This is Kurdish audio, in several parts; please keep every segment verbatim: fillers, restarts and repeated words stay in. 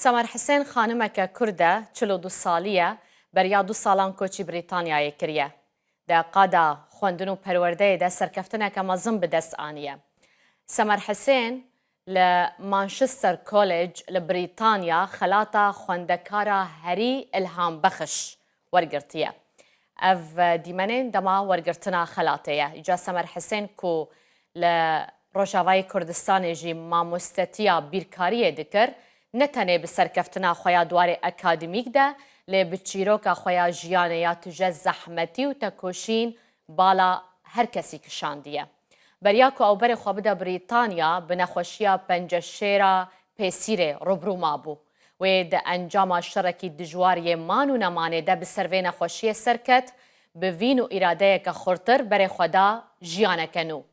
Semer Hisên xanimeke Kurd e, çil û du salî ye, beriya du salan koçî Brîtanyayê kiriye. Di qada xwendin û perwerdeyê de serkeftineke mezin bi dest aniye. Semer Hisên li Manchester College li Brîtanya xelata xwendekara herî ilhambexiş wergirtiye. Ev dîmenên dema wergirtina xelatê ye. Îca Semer Hisên ku li Rojavayê Kurdistanê jî mamostetiya bîrkariyê dikir, ne tenê bi serkeftina xwe ya di warê akademîk de, lê bi çîroka xwe ya jiyanê ya tije zehmetî û tekoşîn bala her kesî kişandiye. Beriya ku ew berê xwe bide Brîtanya, bi nexweşiya penceşêra pêsîrê rûbirû mabû. Wê di encama şerekî dijwar yê man û nemanê de bi ser vê nexweşiyê serket, bi vîn û îradeyeke xurtir berê xwe da jiyaneke nû.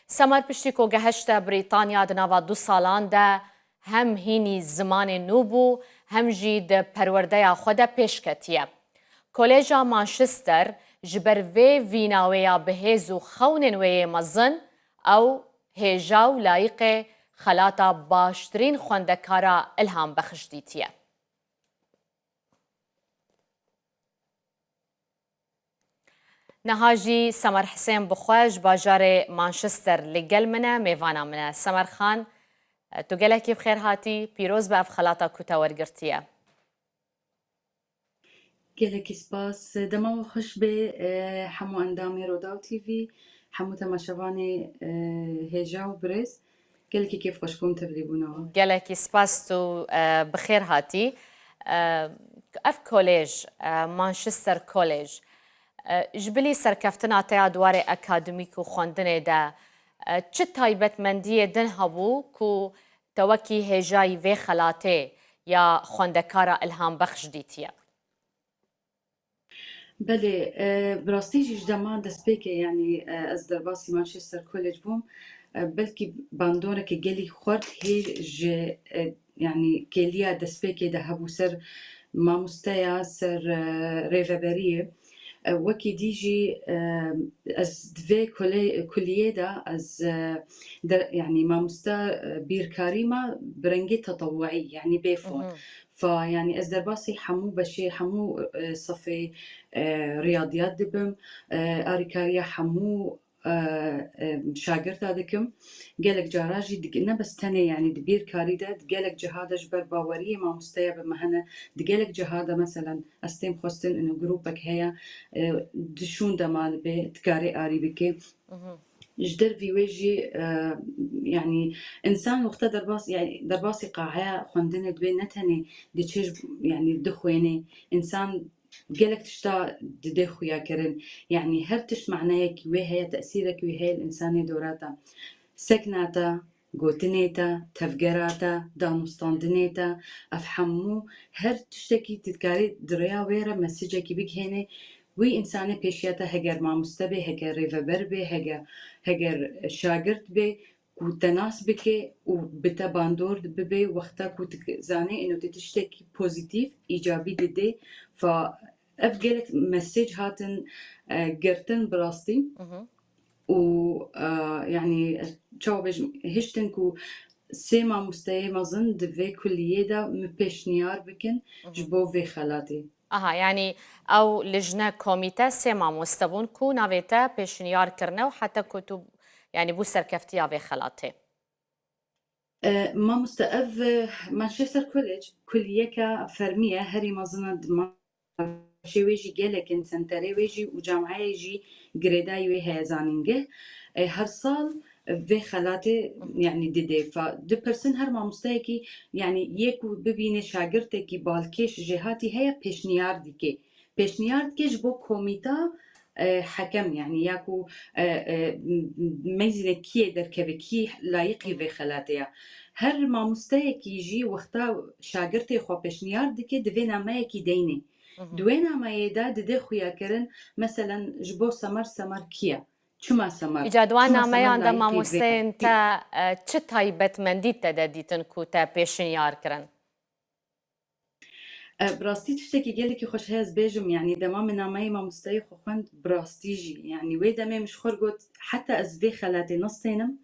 Semer piştî ku gehişte Brîtanya di nava du salan de hem hînî zimanê nû bû, hem jî di perwerdeya xwe de pêş ketiye. Koleja Manchester ji ber vê vîna wê ya bihêz û xewnên wê yê mezin, ew hêja û layiqê xelata baştirîn xwendekara ilhambexiş dîtiye. Niha jî Semer Hisên bi xwe ji bajarê Manchester li gel min e, mêvana min e. Semer Xan, tu gelekî bi xêr hatî, pîroz be ev xelata ku te wergirtiye. Gelekî spas. Dema we xweş be, e, hemû endamê Rodaw T V, hemû temaşevanê, e, hêja û birêz. Gelekî kêfxweş bûm tevlîbûna we. Gelekî spas, tu, e, bi xêr hatî. E, ev kolej, e, Manchester College, e, ji bilî serkeftina te ya di warê akademîk û xwendinê de, e, çi taybetmendiyê din hebû ku te wekî hêjayî vê xelatê ya xwendekara ilhambexş dîtiye? Belê, e, bi rastî jî ji dema destpêkê, yanî, e, ez derbasî Manchester College bûm, e, belkî bandoreke gelî xurt hê ji, e, yanî kêliya destpêkê de hebû ser mamosteya, ser, e, rêveberiyê. E, wekî dî jî, e, ez di vê kule-, kuliyê de ez, e, de, yanî mamoste, e, bîrkarî me bi rengê tetewuî, yanî bê fon. Mhm. Fa, yanî ez derbasî hemû beşê, hemû, e, sefê, e, riyadiyat dibim, e, arîkariya hemû, e, e, şagirta dikim. Gelek cara jî di, ne bes tenê, yanî di bîrkarî de, di gelek ciha de ji ber baweriyê mamosteya bi me hene, di gelek ciha de, meselen, ez têm xwestin, ino grûpek heye, e, di şûn de malibe, dikarê arî bike. Mhm. Ji dervî wê jî, e, yanî însan wexta derbas, yanî derbasî qaeya xwendinê dibe, ne tenê diçe ji, yanî dixwêne. Însan gelek tişta dide xuyakirin. Yanî her tişt maneyekî wê heye, tesîrekî wê heye li însanê dorata. Sekna te, gotinê te, tevgera te, danûstandinê te, ev hemû her tiştekî tu dikarî di rêya wê re mesajekî bigihênê. Wî însanê pêşiya te heger mamoste bê, heger rêveber bê, heger, heger şagirt bê, ku te nas bike û bi te bandor bibe, wexta ku tu zanê ino tu tiştekî pozîtîf, îcabî didê. Fa ev gelek mesaj hatin, e, girtin bi rastî. Mhm. Û, e, yanî ez çawa bêjim, hiştin ku sê mamosteyê mezin di vê kuliyê de min pêşniyar bikin, mhm, ji bo vê xelatê. Aha, yanî ew lijne komîte sê mamoste bûn ku navê te pêşniyar kirine û heta ku tu, yanî bû serkeftiya vê xelatê. E, mamoste, ev, e, Manchester College kuliyeke fermî ye, herî mezin e di ma-, şê wê jî gelek in, senterê wê jî û camiyeyê jî girêdayî wê heye zanîngeh. E, her sal, e, vê xelatê, yanî didê fa. Dipirsin her mamosteyekî, yanî yê ku bibîne şagirtekî balkêş jêhatî heye, pêşniyar dike. Pêşniyar dike ji bo komîta, e, hekem, yanî ya ku, e, e, m-, m-, meyzîne kiyê derkeve, kî layiqî vê xelatê ya. Her mamosteyekî jî wexta şagirtê xwe pêşniyar dike, divê nameyekî deynê. Mhm. Di wê nameyê de dide xuyakirin, meselen, ji bo Semer, Semer kî ye? Çima Semer? Îca di wan nameyan de mamosteyên te, e, çi taybetmendî te de dîtin ku te pêşniyar kirin? E, bi rastî tiştekî gelekî xweş heye ez bêjim, yanî dema min nameyê mamosteyê xwe xwend, bi rastî jî, yanî wê demê min ji xwe got, heta ez vê xelatê nestênim,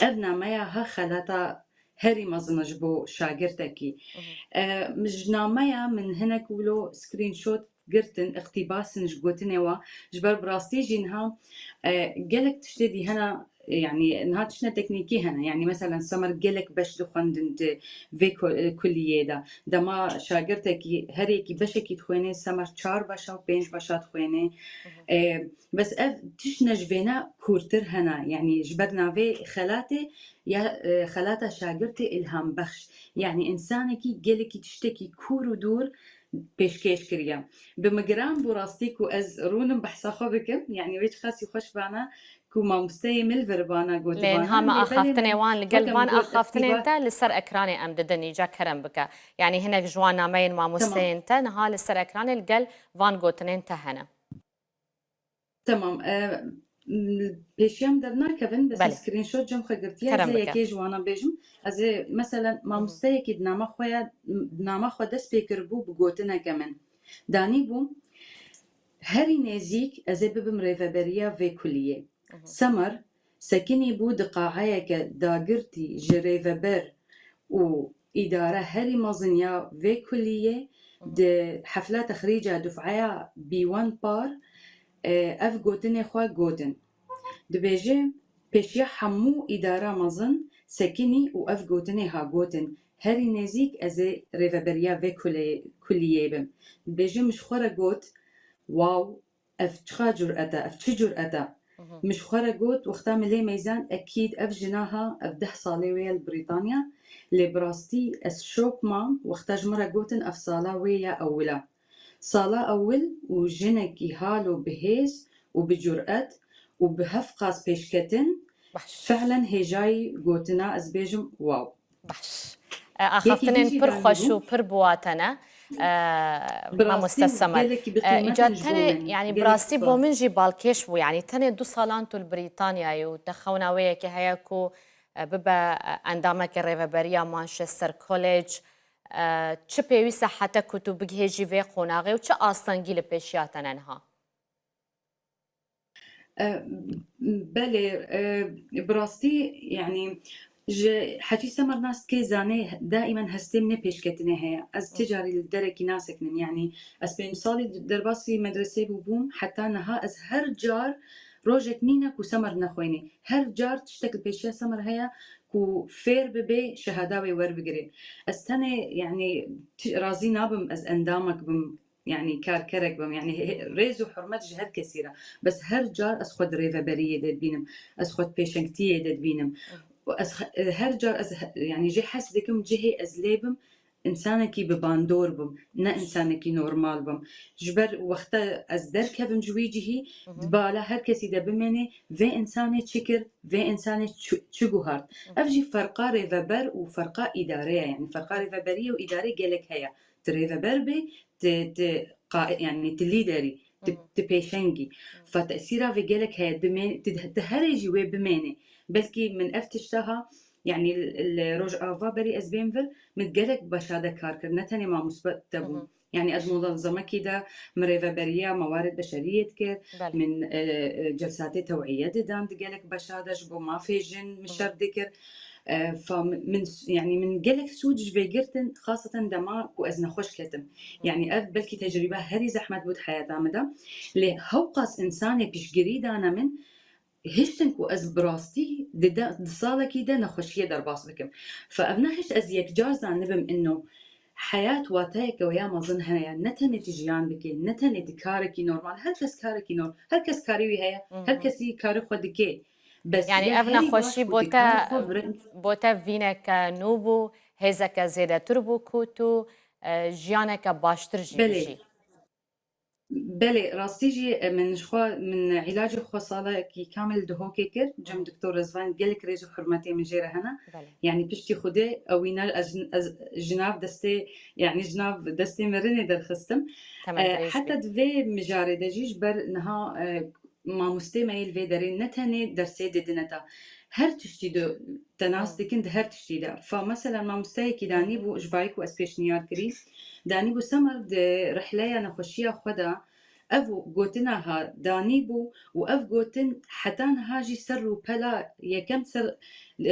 ev nameya ha xelata herî mezin e ji bo şagirtekî. E, ji nameya min hinek wilo screenshot girtin, iqtîbasin ji gotinê wa. Ji ber bi rastî jî niha, e, gelek tiştê dî hene, yanî niha tiştine teknîkî hene. Yanî meselen Semer gelek beş dixwendin di vê ku-, e, kuliyê de. Dema şagirtekî her yekî beşekî dixwênê, Semer çar beşa û pênc beşa dixwênê. E, bes ev tiştine ji vêne kûrtir hene. Yanî ji ber navê xelatê ya, e, xelata şagirtê îlhambexş. Yanî însanekî gelekî tiştekî kûr û dûr pêşkêş kiriye. Bi min giran bû rastî ku ez rûnim behsa xwe bikim. Yanî wê çiqasî xweş bana ku mamosteyê min li vir bana gotibana. Lê niha me axaftinê wan li gel van axaftinên te li ser ekranê em didin, îca kerem bike. Yanî hinek ji wan nameyên mamosteyên te niha li ser ekranê li gel van gotinên te hene. Tamam. E, m, pêşiya min dernakevin, bes screenshot cem xwe girtiye, ez ê yekê ji wana bêjim. Ez ê, meselen, mamosteyekî di nama xwe ya, di nama xwe dest pê kiribû bi gotineke min. Danîbû, herî nêzîk ez ê bibim rêveberiya vê kuliyê. Semer sekinî bû di qaeyeke dagirtî ji rêveber û îdare herî mezin ya vê kuliyê di hefla texrîca dufeya B one par, e, ev gotinê xwe gotin. Dibêje, pêşiya hemû îdara mezin sekinî û ev gotinê ha gotin, herî nêzîk ez ê rêveberiya vê kulê-, kuliyê bim. Dibêje, min ji xwe re got, wow, ev çiqa cüret e, ev çi cüret e? Min ji xwe re got, wexta min lê meyzand, ekîd ev jina ha, ev deh salê wê ye li Brîtanya, lê bi rastî ez şok mam, wexta ji min re gotin, ev sala wê ya ewil e. Sala ewil û jinekî halo bi hêz û bi cüret û bi hevqas pêşketin, felen hêjayî gotina ez bêjim, wow. Baş. E, axaftinên pir xweş û pir bi wate ne. E, mamoste Semer. E, îca tenê, yanî bi rastî bo min jî balkêş bû. Yanî tenê du salan tu li Brîtanyayê û te xewna wê yekê heye ku, e, bibe, e, endameke rêveberiya Manchester College. E, çi pêwîst e heta ku tu bigihêjî vê qonaxê û çi astengî li pêşiya te ne niha? E, belê, e, bi rastî, yanî ji Hecî Semer nas dikê, zanê daîmen hestê min ê pêşketinê heye. Ez ti carî li derekî nasekinim, yanî ez pênc salî derbasî medresê bûbûm, heta niha ez her car rojek nîne ku Semer nexwênê. Her car tiştek li pêşiya Semer heye ku fêr bibe, şehada wê werbigire. Ez tenê, yanî ti-, razî nabim ez endamek bim, yanî karkerek bim, yanî he-, he-, rêz û hurmet ji her kesî re. Bes her car ez xwe di rêveberiyê de dibînim, ez xwe di pêşengtiyê de dibînim. Û ez he-, her car ez he-, yanî jê hes dikim cihê ez lê bim, însanekî bi bandor bim, ne însanekî normal bim. Ji ber wexta ez derkevim ji wî cihî, di bala her kesî de bimênê, vê însanê çi kir, vê însanê çi, çi guhart. Ev jî ferqa rêveber û ferqa îdare ye. Yanî ferqa rêveberiyê û îdarê gelek heye. Tu rêveber bê, tu, tu qa-, yanî tu lîderî, tu, tu pêşengî. Fa tesîra vê gelek heye, dimê-, tu, tu herê jî wê bimênê. Belkî min ev tişta ha, yanî li, li Rojava berî ez bêm vir, min gelek beşa de kar kir, ne tenê mamoste bûm. Yanî ez munezemekî de, min rêveberiya mewarid beşeriyê dikir, min, e, e, celsatê tewîye didan di gelek beşa de ji bo mafê jin min şer dikir. E, fa min, min, yanî min gelek sûd ji vê girtin, xaseten dema ku ez nexweş ketim. Yanî ev belkî tecrîbe herî zehmet bû di heyata min de. Lê hewqas însanê piştgirî dane min, hiştin ku ez bi rastî di de, di salekî de nexweşiyê derbas bikim. Fa ev ne hişt ez yekcar zanibim ino heyat wateyeke wê ya mezin heye. Ne tenê tu jiyan bikê, ne tenê tu karekî normal. Her kes karekî nor-, her kes karê wî heye, her kesî karê xwe dikê. Bes yanî ya ev herî baş nexweşî ku bo tu te, karê xwe bi reng bo te vîneke nû bû, hêzeke zêdetir bû ku tu, e, jiyaneke baştir jî bijî. Belê, rastî jî, e, min ji xwe, min îlacê xwe salekî kamil Dihokê kir. Cem Doktor Rezvan gelek rêz û hurmetê min jê re hene. Belê. Yanî piştî Xwedê ewîna ez, ez ji nav destê, yanî ji nav destê mirinê derxistim. Temen E, dirêj heta bî. Di vê mijarê de jî ji ber niha, e, mamostê me yê li vê derê ne tenê dersê didine te. Her tiştî de te nas dikin, di her tiştî de. Fa, meselan, mamosteyekî danî bû, ji vayî ku ez pêşniyar kirî, danî bû Semer di rihleya nexweşiya xwe de, ev gotina ha danî bû û ev gotin heta niha jî ser rûpela yekem ser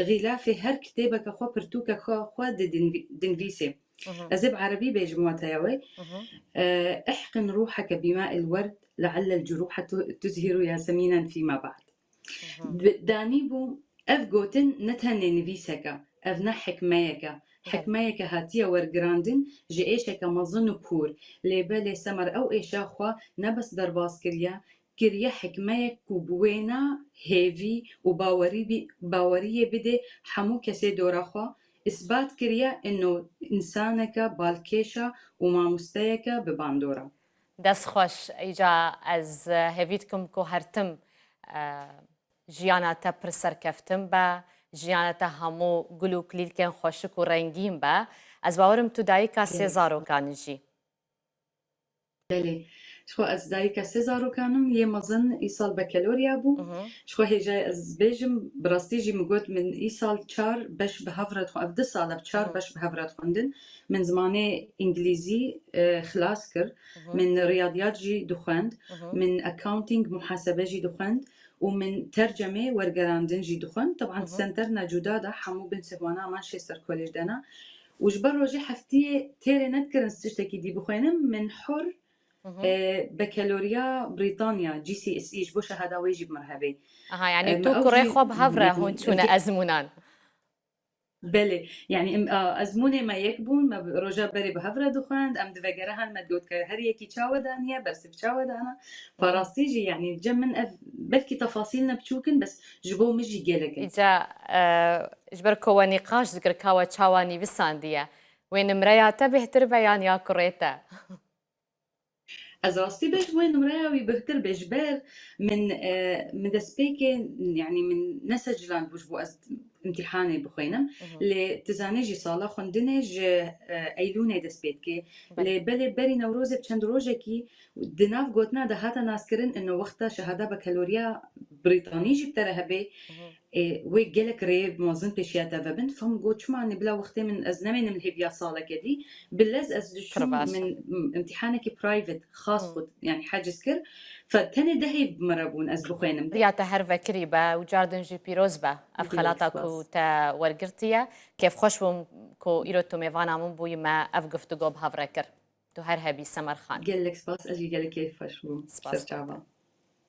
xîlafê her kitêbeke xwe, pirtûke xwe, xwe di dinvî-, dinvîsê. Mhm. Ez ê bi erebî bêjim wateya wê. Mhm. E, "احقن روحك بماء الورد لعل الجروح ت-، تزهر ياسمينا فيما بعد." Mhm. Bi-, danî bû, ev gotin ne tenê nivîseke, ev ne hikmeyeke. Belê. Hikmeyeke hatiye wergirandin ji êşeke mezin û kûr. Lê belê Semer ew êşa xwe ne bes derbas kiriye, kiriye hikmeyek ku bi wêna hêvî û bawerî bî-, baweriyê bidê hemû kesê dora xwe, îsbat kiriye ino însaneke balkêş e û mamosteyeke bi bandor e. Dest xweş. Îca ez, e, hêvî dikim ku her tim, e, jiyana te pir serkeftin be, jiyana te hemû gul û kulîlkên xweşik û rengîn be. Ez bawer im tu dayika sê Gelek. zarokan î jî. Belê. Ji xwe ez dayika sê zarokan im, yê mezin îsal bekelorya bû. Mhm. Ji xwe hêjayê ez bêjim, bi rastî jî min got, min îsal çar beş bi hev re dixwe-, ev du sal e, bi çar Mhm. beş bi hev re dixwendin. Min zimanê îngilîzî, e, xilas kir. Mhm. Min riyadiyat jî dixwend. Mhm. Min accounting, muhasebe jî dixwend. Û min tercemê wergerandin jî dixwend. Teban Mhm. senterna cuda de hemû bin sêhwana man şêster kolej de ne. Û ji ber rojê heftiyê têrê nedikirin tiştekî dî bixwênim. Min hur, Mhm. e, bekeloriya Brîtanya, G C S E, ji bo şehada wê jî bi mir hebê. Aha, yani E, tu me ew kurê jî xwe bi hev re hûn çûne ezmûnan. Belê, yani em, a, ezmûnê me yek bûn, me bi, roja berê bi hev re dixwend, em di vegere han me digot ke her yekî çawe daniye, bersiv çawe dana. Hı. Parastî jî, yani cem min ev belkî tefasîl ne biçûk in, bes ji bo min jî gelek in. Îca, e, ji ber ku we nîqaş dikir ka we çawa nivîsandiye, wê nimreya te bêhtir be yan ya kurê te? Ez rastî bêjim, wê nimreya wî bihtir be, ji ber min, e, min destpêkê, yani min nesecilandbû ji bo ez imtîhanê bixwînim. Mhm. Lê tu zanî jî sala xwendinê ji, e, Eylûnê dest pê dike. Belê. Lê belê berî Newrozê bi çend rojekî di nav gotina de hate naskirin, ino wexta şehada bekeloriya Brîtanî jî bi te re hebe. Mhm. Ê, wê gelek rê mezin pêşiya te vebin. Fam got, çima ne bila wextê min ez nemênim hêviya saleke dî. Bi lez ez diçûm, Pir baş e. min, m-, imtîhanekî private, xas Hmm. xwe, yani heciz kir. Fe tenê deh hêv bi min re bûn ez bixwênim. Riya te her vekirî be û cardin jî pîroz be. Ev Gelek xelata spas. ku te wergirtiye. Kêfxweş bûm ku îro tu mêvana min bûyî, me ev guftûgo bi hev re kir. Tu her hebî Semer Xan. Gelek spas, ez jî gelek kêfxweş bûm. Spas Serçava.